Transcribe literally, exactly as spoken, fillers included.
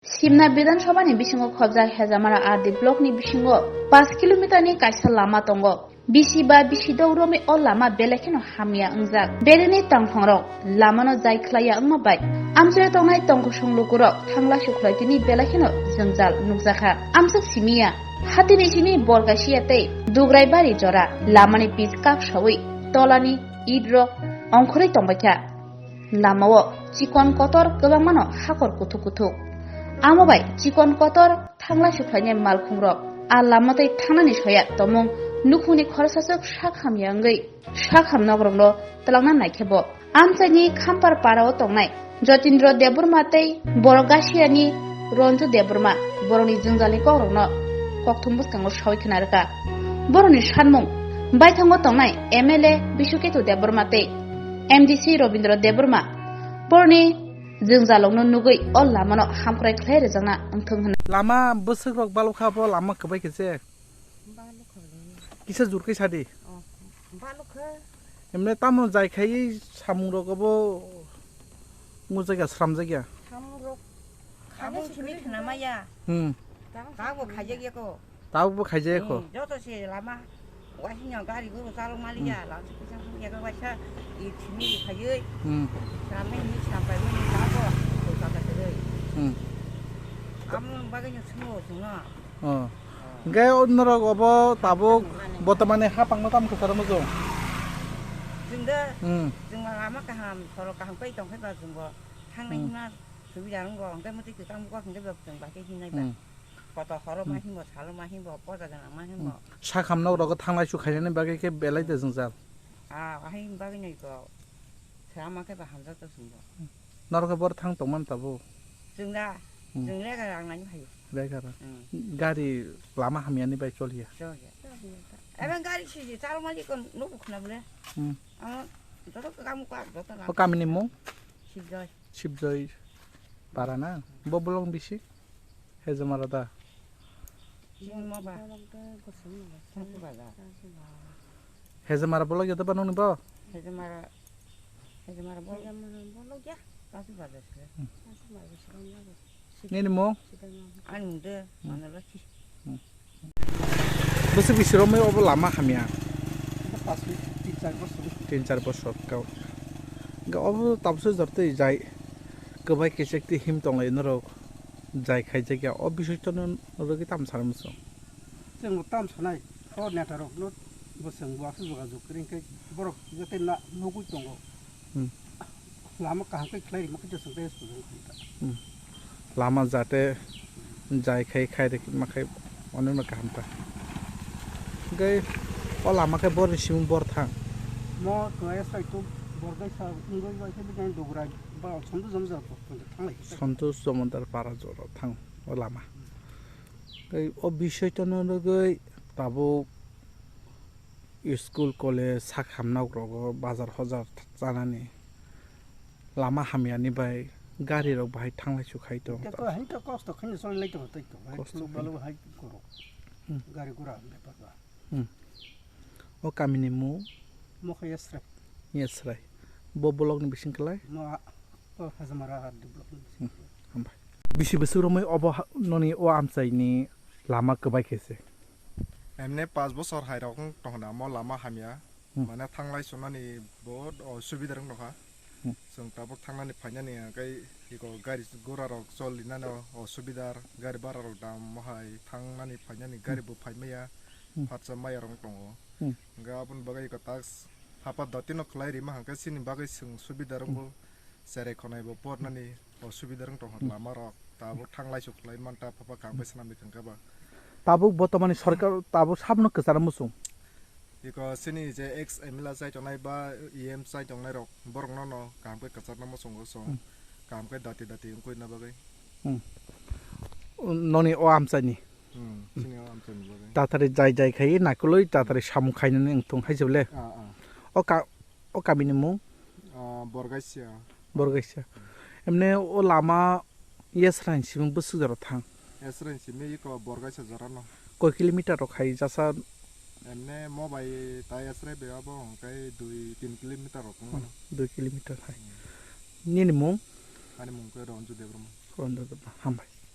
Simna Bidhan Sabha ni bisingo khobjak Hejamara R D block ni bisingo paanch kilometer ni kaisa lama tongo. Bisi ba bisi dok romwi o lama belai kheno hamya wngjak. Belai ni tongthong rok lamano jai khlaiya wngma bai amchoi tongnai tongkosong lukurok thangla sukhlai tini belai kheno jwngjal nukjakha. Amchwk simiya hatini simi Borgasia tei Dugraibari jora lamani pitch kak sawi tolani it rok ongkhorwi tongbaikha. Lamao chikon kotor kwbangmano hakor kuthuk kuthuk. Amo bai chikon kotor thangla sukhlainai malkhungrok a lama tei thangnani soya tomung nukhungni khorosaswk sak hamya wngwi sak ham nokrokno twlangna naikhe bo. Amchaini Khampar parao tongnai Jotindra Debbarma tei borok Gasiani Ranju Debbarma borokni jwngjalni kokrokno kokthum bwskango sawi khna rwkha. Borokni sanmung baithango tongnai M L A Biswaketu Debbarma tei M D C Robindra Debbarma borokni jwngjalokno nugwi o lamano hamkrai khlai rwjakna wngthung hwnwi. Lama bwswk rok balokha bo lama kwbai khe se. Balokha le. Kisa jur khe sadi. Oh, balokha. Emne tamo jai khai samung rok bo ngujak ya, sramjak ya. Samung rok. Samung simi khna maya. Hmm. Tamo bo khaijak ya ko. Tabukbo khaijak kho. Hmm, joto se lama waisingya gari guru chalok maliya, hmm, lama se kisa sung yaga waisa i thimi khaiwi. Hmm. Sramnai ni srampai mani jago, Kolkata kwrwi. Hmm. Amo bagwi no sungo chwngno. Oh. Oh. Hwnkhe o norok obo tabuk mane, botomani hapangno tamo kwcharo muchung? Chwng da, hmm, chwng lama kaham, sorok kaham kai tongkhe ba chwngbo thangnai, hmm, hwnna subida wngbo, hwnkhe mwtwi kwchang bukak hwnkhe ba chwng bai khe hingnai ba. Hmm. Koto horo ma, hmm, himo, salo ma himo, poja gana ma himo. Hmm. Sakham nok rogo thanglai su khainani bagwi khe belai de jwngjal. Ah, ahai bagwi nai ko. Sama khe ba hamjak to sumbo. Norok khe bor thang tongman tabo. Chwng da, hmm, chwng rega rang nani phaio. Rega rang. Hmm. Gari lama hamyani bai choliya. Choliya. Ebe gari siji chalo mali kon nuku khna bole. Hmm. Amo joto kamu ka joto na. O kamini mung? Sibjoi. Sibjoi para na. Bo bolong bisi? Hejamara da? Chini mo ba? Tasu ba da? Hejamara bolok ya da ba noni bo? Hejamara, Hejamara bolok. Tasu ba da se. Hmm. Nini mo? Ani mung de, hmm, mano lo si. Hmm. Bwswk bisi romwi obo lama hamya? Tin char bosor. Tin char bosor kau. Ga obo tabukhe jortwi jai kwbai kechek twi him tonglai norok. Jai khaijak ya, o bisoi tono norok tam sana muchung. Chwng bo tam sanai, o neta rok no bo chwng bo aswk jogajog kwrwi khe borok joto na nugwi tongo. Hmm. Lama kaham khe khlai rima khe chwng tei sujung kha ta. Hmm. Lama jate jai khai khai rima khai onek no kaham ta. Hwnkhe o lama khe bor ni simi bor thang. Mo to esai to bor dai sa ngoi bai khe bini dograi ba sondu jom jor. Santosh Jamandar para jora thang o lama. Tei o bisoi tono nugwi tabuk school, college, sak hamnok rogo bazar hojar chanani lama hamyani bai gari rok bahai thanglai su khai tong. Tei ko hai to kosto khaini choli lai tongo tei to. Hai kosto khaini. Balu hai koro. Hmm. Gari gura bepar ba. Hmm. O kamini mung? Mokha Yasrai. Yasrai. Bo block ni bising kwlai? Mo a-, o Hajamara R D block ni bising. Hmm. Hambai. Bisi bwswk romwi obo ha-, noni o amchaini lama kwbai khe se? Emne panch bosor hai rok wng tongna mo lama hamya. Hmm. Mane thanglai sunani bo o subida rok nokha. Hmm. Chwng tabuk thangnani phainani hwnkhe iko gari gura rok chol linani o, o subida, gari bara rok dam mohai thangnani phainani gari bo phaimaya, hmm, phatsa maya rok tongo. Hmm. Hwnkhe aboni bagwi iko task hapa dotino khlai rima hwnkhe chini bagwi chwng subida rok bo, hmm, cherai khonai bo pornani o subida rok tongkha, hmm, lama rok tabuk thanglai su khlai manta phapa kang bai swnamwi thangkhe ba. Tabuk botomani sorkar tabuk sabno kwcharo muchung. Iko chini je ex M L A chai tongnai ba E M chai tongnai rok, borok no no kaham khe kwchar no muchungo chwng, hmm, kaham khe dati dati wngkui na bagwi. Hmm. Noni o amchaini? Hmm, chini o amchaini bagwi. Tatari jai jai khai nakuloi tatari samung khainani wngthung hai se bole. Ah, ah. O ka-, o kamini mung? Ah, Borgaisia. Borgaisia. Emne o lama Yesrain simi bwswk jora thang? Yesrain simi iko Borgaisa jora no. Koi kilometer rok hai jasa? Emne mo bai ta Yesrai be abo hwnkhe dui tin kilometer rok wng mano. Hmm, dui kilometer hai. Hmm. Nini mung? Ani mung khe Ranju Debbarma. Ranju Debbarma, hambai.